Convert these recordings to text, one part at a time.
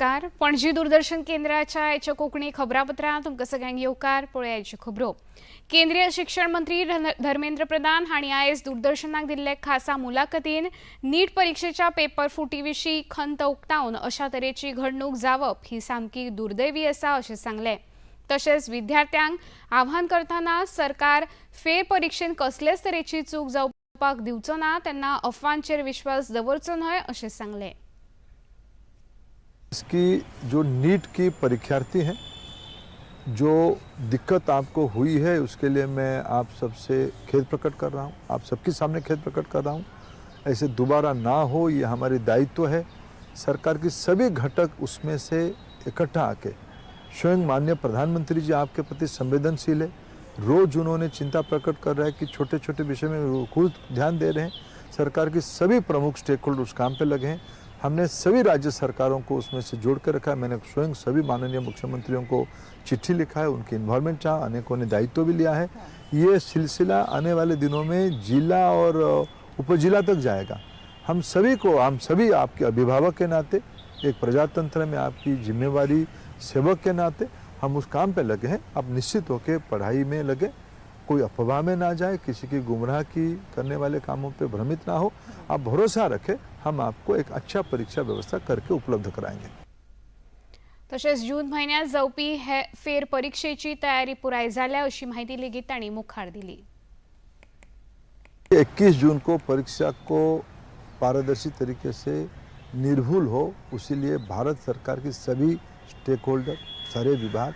नमस्कार, पणजी दूरदर्शन केंद्राच्या आयच्या कोंकणी खबरापत्रांत तुमकां सगळ्यांक येवकार. पळोवया आयच्यो खबरो. केंद्रीय शिक्षण मंत्री धर्मेंद्र प्रधान हांणी आयज दूरदर्शनाक दिल्ले खासा मुलाखतीन नीट परिक्षेच्या पेपर फुटी विशीं खंत उक्तावन अशा तरेची घडणूक जावप ही सामकी दुर्दैवी आसा अशें सांगलें. तशेंच विद्यार्थ्यांक आव्हान करतना सरकार फेर परिक्षेंत कसलेच तरेची चूक जावपाक दिवचो ना, तेन्ना अफवांचेर विश्वास दवरचो न्हय अशें सांगलें. इसकी जो नीट की परीक्षार्थी हैं, जो दिक्कत आपको हुई है उसके लिए मैं आप सबसे खेद प्रकट कर रहा हूं, आप सबके सामने खेद प्रकट कर रहा हूं। ऐसे दोबारा ना हो ये हमारे दायित्व है। सरकार की सभी घटक उसमें से इकट्ठा आके स्वयं माननीय प्रधानमंत्री जी आपके प्रति संवेदनशील है। रोज़ उन्होंने चिंता प्रकट कर रहा है कि छोटे छोटे विषय में खुद ध्यान दे रहे हैं। सरकार की सभी प्रमुख स्टेक होल्डर उस काम पे लगे हैं। हमने सभी राज्य सरकारों को उसमें से जोड़ कर रखा है। मैंने स्वयं सभी माननीय मुख्यमंत्रियों को चिट्ठी लिखा है, उनकी इन्वॉल्वमेंट चाहा, अनेकों ने दायित्व भी लिया है। ये सिलसिला आने वाले दिनों में जिला और उपजिला तक जाएगा। हम सभी को, हम सभी आपके अभिभावक के नाते, एक प्रजातंत्र में आपकी जिम्मेवारी सेवक के नाते हम उस काम पे लगे हैं। आप निश्चित होकर पढ़ाई में लगे, कोई अफवाह में ना जाए, किसी की गुमराह की करने वाले कामों पे भ्रमित ना हो। आप भरोसा रखें, हम आपको एक अच्छा परीक्षा व्यवस्था करके उपलब्ध कराएंगे। तशेंच जून म्हयन्यांत जावपी हे फेर परिक्षेची तयारी पुराय जाल्या अशी म्हायती लेगीत तांणी मुखार दिली. 21 जून को परीक्षा को पारदर्शी तरीके से निर्भुल हो, उसी लिए भारत सरकार की सभी स्टेक होल्डर, सारे विभाग,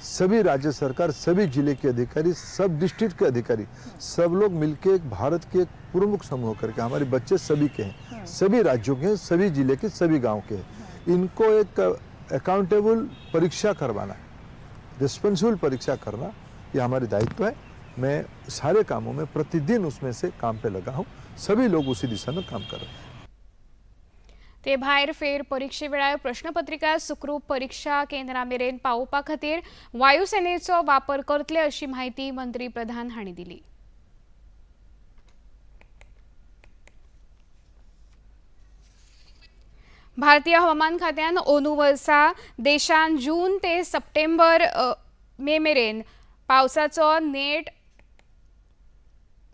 सभी राज्य सरकार, सभी जिले के अधिकारी, सब डिस्ट्रिक्ट के अधिकारी, सब लोग मिलके एक भारत के एक प्रमुख समूह करके, हमारे बच्चे सभी के हैं, सभी राज्यों के हैं, सभी जिले के, सभी गांव के हैं, इनको एक अकाउंटेबल परीक्षा करवाना, रिस्पॉन्सिबल परीक्षा करना, ये हमारे दायित्व है। मैं सारे कामों में प्रतिदिन उसमें से काम पे लगा हूँ। सभी लोग उसी दिशा में काम कर रहे हैं। ते भायर फेर परिक्षे वेळार प्रश्नपत्रिका सुखरूप परीक्षा केंद्रा मेरेन पावोवपा खातीर वायुसेनेचो वापर करतले अशी म्हायती मंत्री प्रधान हांणी दिली. भारतीय हवामान खात्यान अंदू वर्सा देशान जून ते सप्टेंबर मे मेरेन पावसाचो नेट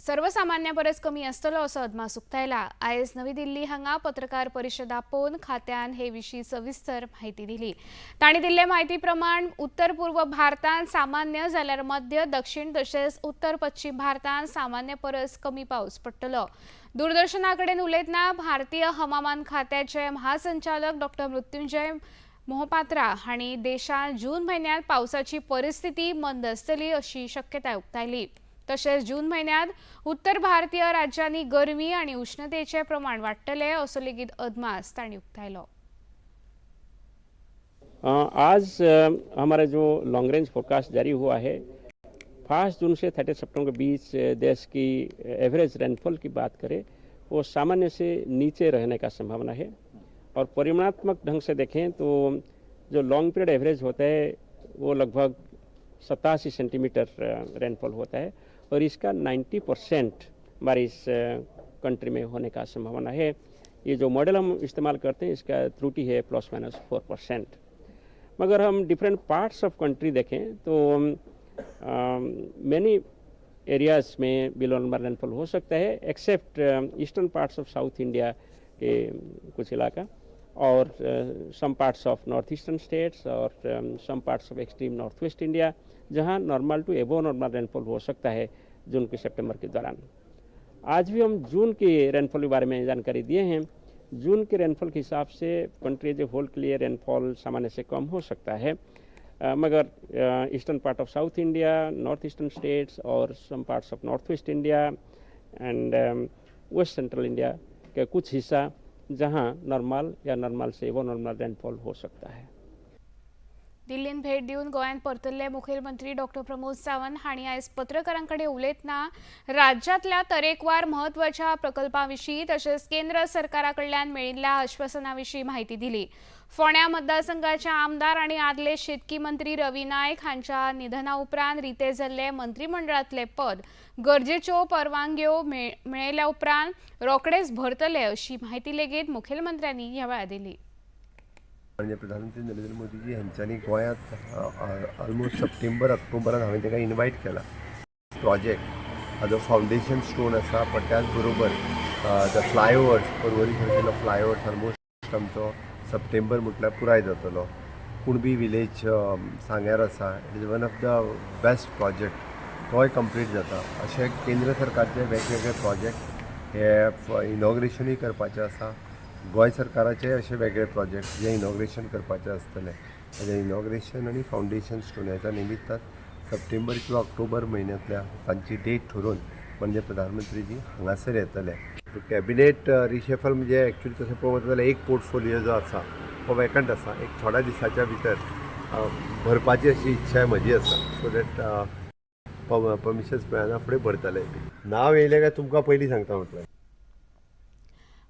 सर्वसामान्या परस कमी आसतलो असो अदमास उक्तायला. आयज नवी दिल्ली हांगा पत्रकार परिशद आपोवन खात्यान हे विशीं सविस्तर म्हायती दिली. तांणी दिल्ले म्हायती प्रमाण उत्तर पूर्व भारतांत सामान्य जाल्यार मध्य, दक्षिण तशेंच उत्तर पश्चिम भारतांत सामान्य परस कमी पावस पडटलो. दूरदर्शना कडेन उलयतना भारतीय हवामान खात्याचे महासंचालक डॉ मृत्युंजय मोहपात्रा हांणी देशांत जून म्हयन्यांत पावसाची परिस्थिती मंद आसतली अशी शक्यताय उक्तायली. तशेंच जून म्हयन्यांत उत्तर भारतीय राज्यांनी गरमी आनी उश्णतेचें प्रमाण वाडटलें असो लेगीत अदमास तांणी उक्तायलो. आज हमारा जो लॉन्ग रेंज फोरकास्ट जारी हुआ है, 5 जून से 30 सितंबर के बीच देश की एवरेज रेनफॉल की बात करें वो सामान्य से नीचे रहने का संभावना है। और परिमाणात्मक ढंग से देखें तो जो लॉन्ग पीरियड एवरेज होता है वो लगभग 87 सेंटीमीटर रेनफॉल होता है और इसका 90% बारिश कंट्री में होने का संभावना है। ये जो मॉडल हम इस्तेमाल करते हैं इसका त्रुटि है ±4%। मगर हम डिफरेंट पार्ट्स ऑफ कंट्री देखें तो मेनी एरियाज़ में बिलो नॉर्मल रेनफॉल हो सकता है, except eastern parts of South India K कुछ इलाका और some parts of north eastern states Aur some parts of extreme north west India, जहां normal to above normal rainfall हो सकता है जून K सितंबर K दौरान। आज भी हम जून के रेनफॉल के बारे में जानकारी दिए हैं। जून के रेनफॉल के हिसाब से कंट्री एज ए होल के लिए रेनफॉल सामान्य से कम हो सकता है, मगर eastern part of South India, north eastern states Aur some parts of north west India and west central India का कुछ हिस्सा जहां नॉर्मल या नॉर्मल से एबो नॉर्मल रेनफॉल हो सकता है। दिल्लीन भेट दिवन गोंयांत परतल्ले मुखेलमंत्री डॉ प्रमोद सावंत हांणी आयज पत्रकारां कडेन उलयतना राज्यांतल्या तरेकवार म्हत्वाच्या प्रकल्पां विशीं तशेंच केंद्र सरकारा कडल्यान मेळिल्ल्या आश्वासना विशीं म्हायती दिली. फोंड्या मतदारसंघाचे आमदार आनी आदले शेतकी मंत्री रवी नायक हांच्या निधना उपरांत रिते जाल्ले मंत्रिमंडळांतले पद गरजेच्यो परवानग्यो मेळयल्या उपरांत रोखडेच भरतले अशी म्हायती लेगीत मुखेलमंत्र्यांनी ह्या वेळार दिली. माननीय प्रधानमंत्री नरेंद्र मोदीजी हांच्यांनी गोंयांत ऑलमोस्ट सप्टेंबर ऑक्टोबरान हांवें तांकां इनवायट केला. प्रोजेक्ट हाजो फावंडेशन स्टोन आसा, पण त्याच बरोबर the flyovers, Porvorim सारकेलो फ्लायओवर्स ऑलमोस्ट आमचो सप्टेंबर म्हटल्यार पुराय जातलो. कुणबी विलेज सांग्यार आसा, it is one of the best project, तोय कंप्लीट जाता. अशे केंद्र सरकारचे वेगवेगळे प्रोजेक्ट हे इनॉग्रेशनूय करपाचें आसा. गोंय सरकाराचे अशे वेगळे प्रोजेक्ट जे इनॉग्रेशन करपाचे आसतले, ताजें इनॉग्रेशन आनी फावंडेशन स्टोनाच्या निमित्तान सप्टेंबर किंवा ऑक्टोबर म्हयन्यांतल्या तांची डेट ठरोवन म्हणजे प्रधानमंत्रीजी हांगासर येतले. कॅबिनेट रिशफल म्हणजे एक्चुअली तशें पळोवंक वता जाल्यार एक पोर्टफोलियो जो आसा हो वेकंट आसा. एक थोड्या दिसाच्या भितर भरपाची अशी इच्छा म्हजी आसा, सो that permissions मेळना फुडें भरतले. नांव येयलें काय तुमकां पयलीं सांगता म्हटलें.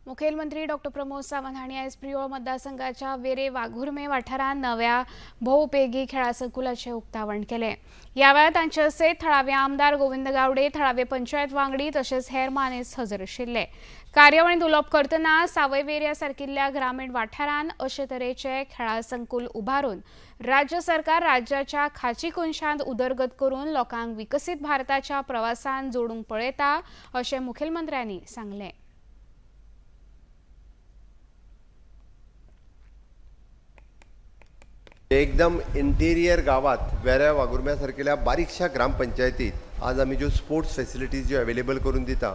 मुखेलमंत्री डॉक्टर प्रमोद सावंत हांणी आयज प्रियोळ मतदारसंघाच्या वेरे वाघुर्मे वाठारांत नव्या भोवउपेगी खेळा संकुलाचें उक्तावण केलें. ह्या वेळार तांचे हस्ते थळावे आमदार गोविंद गावडे, थळावे पंचायत वांगडी तशेंच हेर मानेस्त हजर आशिल्ले. कार्यावळींत उलोवप करतना सावयवेऱ्या सारकिल्ल्या ग्रामीण वाठारांत अशे तरेचे खेळा संकुल उबारून राज्य सरकार राज्याच्या खाची कोनशांत उदरगत करून लोकांक विकसीत भारताच्या प्रवासान जोडूंक पळयता अशें मुखेलमंत्र्यांनी सांगलें. एकदम इंटिरियर गावात वेऱ्या वाघुर्म्या सारकेल्या बारीकशा ग्रामपंचायतीत आज आमी ज्यो स्पोर्ट्स फेसिलिटीज ज्यो अवेलेबल करून दिता,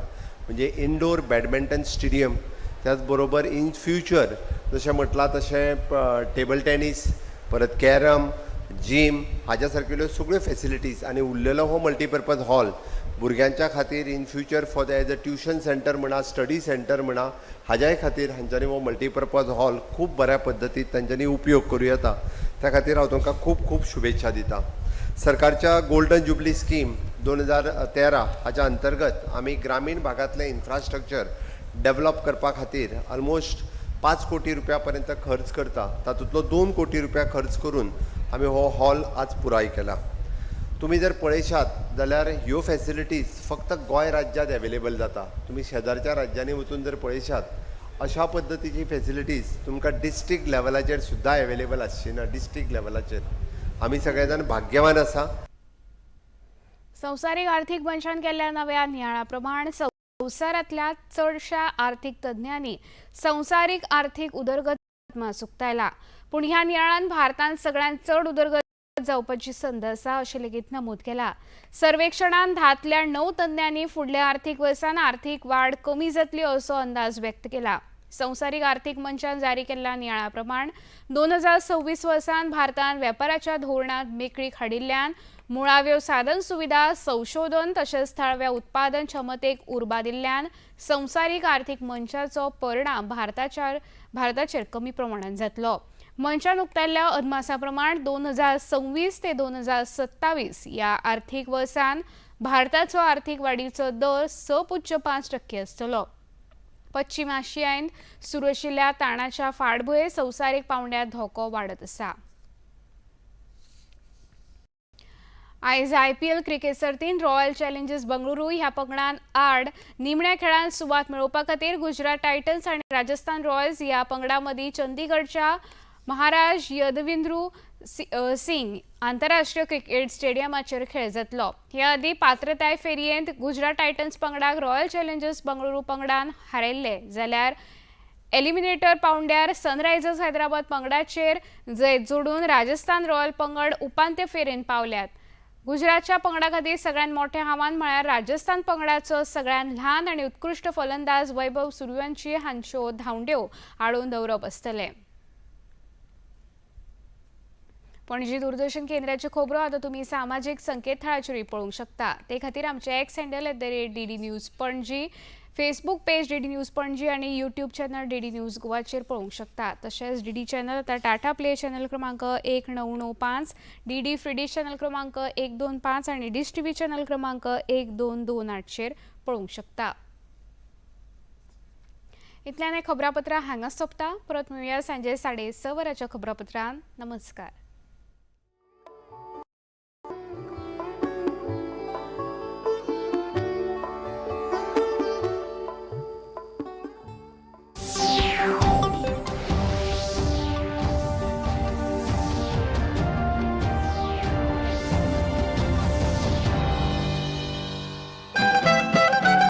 म्हणजे इनडोर बॅडमिंटन स्टेडियम, त्याच बरोबर इन फ्युचर जशें म्हटलां तशें टेबल टेनीस, परत कॅरम, जीम हाज्या सारकेल्यो सगळ्यो फेसिलिटीज आनी उरलेलो हो मल्टीपर्पज हॉल भुरग्यांच्या खातीर in future for the as a tuition centre म्हणा, स्टडी सेंटर म्हणा, हाज्याय खातीर हांच्यांनी हो मल्टीपर्पज हॉल खूब बऱ्या पद्दतीन तांच्यांनी उपयोग करूं येता. त्या खातीर हांव तुमकां खूब खूब शुभेच्छा दिता. सरकारच्या गोल्डन जुबली स्कीम 2013 हाच्या अंतर्गत आमी ग्रामीण भागांतलें इन्फ्रास्ट्रक्चर डेवलप करपा खातीर ऑलमोस्ट 5 कोटी रुपया पर्यंत खर्च करता. तातूंतलो 2 कोटी रुपया खर्च करून आमी हो हॉल आज पुराय केला. तुमी जर पळयशात जाल्यार ह्यो फेसिलिटीज फक्त गोंय राज्यांत एवेलेबल जाता. तुमी शेजारच्या राज्यांनी वचून जर पळयशात, अशा पद्दतीची फेसिलिटीज तुमकां डिस्ट्रिक्ट लेवलाचेर सुद्दां एवेलेबल आसची ना. डिस्ट्रिक्ट लेवलाचेर आमी सगळे जाण भाग्यवान आसा. संवसारीक आर्थिक मंचान केल्ल्या नव्या नियाळा प्रमाण संवसारांतल्या चडशा आर्थिक तज्ञांनी संवसारीक आर्थिक उदरगत मास उक्तायला. पूण ह्या नियाळान भारतान सगळ्यांत चड उदरगत जावपाची संद आसा अशें लेगीत नमूद केला. सर्वेक्षणान 10तल्या 9 तज्ञांनी फुडल्या आर्थिक वर्सान आर्थिक वाड कमी जातली असो अंदाज व्यक्त केला. संवसारीक आर्थिक मंचान जारी केल्ल्या नियाळा प्रमाण 2026 वर्सान भारतान वेपाराच्या धोरणांत मेकळीक हाडिल्ल्यान मुळाव्यो साधन सुविधा, संशोधन तशेंच थळाव्या उत्पादन क्षमतेक उर्बा दिल्ल्यान संवसारीक आर्थिक मंचाचो परिणाम भारताचेर कमी प्रमाणात जातलो. मंचान उक्तायल्ल्या अदमासा प्रमाण 2026 ते 2027 ह्या आर्थिक वर्सान भारताचो आर्थिक वाडीचो दर 6.5% आसतलो. पश्चिम आशियांत सुरू आशिल्ल्या ताणाच्या फाटभुंयेर संवसारीक पांवड्यार धोको वाडत आसा. आयज आयपीएल क्रिकेट सर्तीन रॉयल चॅलेंजर्स बंगळुरू ह्या पंगडान आड निमण्या खेळांत सुवात मेळोवपा खातीर गुजरात टायटन्स आनी राजस्थान रॉयल्स ह्या पंगडा मदीं चंदीगडच्या महाराज यदविंद्रू सिंग आंतरराष्ट्रीय क्रिकेट स्टेडियमाचेर खेळ जातलो. हे आदीं पात्रताय फेरयेंत गुजरात टायटन्स पंगडाक रॉयल चॅलेंजर्स बंगळुरू पंगडान हारयल्ले, जाल्यार एलिमिनेटर पावंड्यार सनरायझर्स हैदराबाद पंगडाचेर जैत जोडून राजस्थान रॉयल पंगड उपांत्य फेरयेंत पावल्यात. गुजरातच्या पंगडा खातीर सगळ्यांत मोठें आव्हान म्हळ्यार राजस्थान पंगडाचो सगळ्यांत ल्हान आनी उत्कृश्ट फलंदाज वैभव सूर्यवंशी हांच्यो धांवड्यो आडोवन दवरप आसतलें. पणजी दूरदर्शन केंद्राच्यो खबरो आतां तुमी सामाजीक संकेतथळाचेरूय पळोवंक शकता. ते खातीर आमचें X handle @DD News Panaji, Facebook page DD News Panaji आनी यूट्यूब चॅनल डीडी न्यूज गोवाचेर पळोवंक शकता. तशेंच डीडी चॅनल आतां टाटा प्ले चॅनल क्रमांक 1995, डीडी फ्री चॅनल क्रमांक 125 आनी डिश टीव्ही चॅनल क्रमांक 1228चेर पळोवंक शकता. इतल्यान हें खबरापत्रां हांगा सोंपता. परत मेळुया सांजे 6:30 वरांच्या खबरापत्रान. नमस्कार.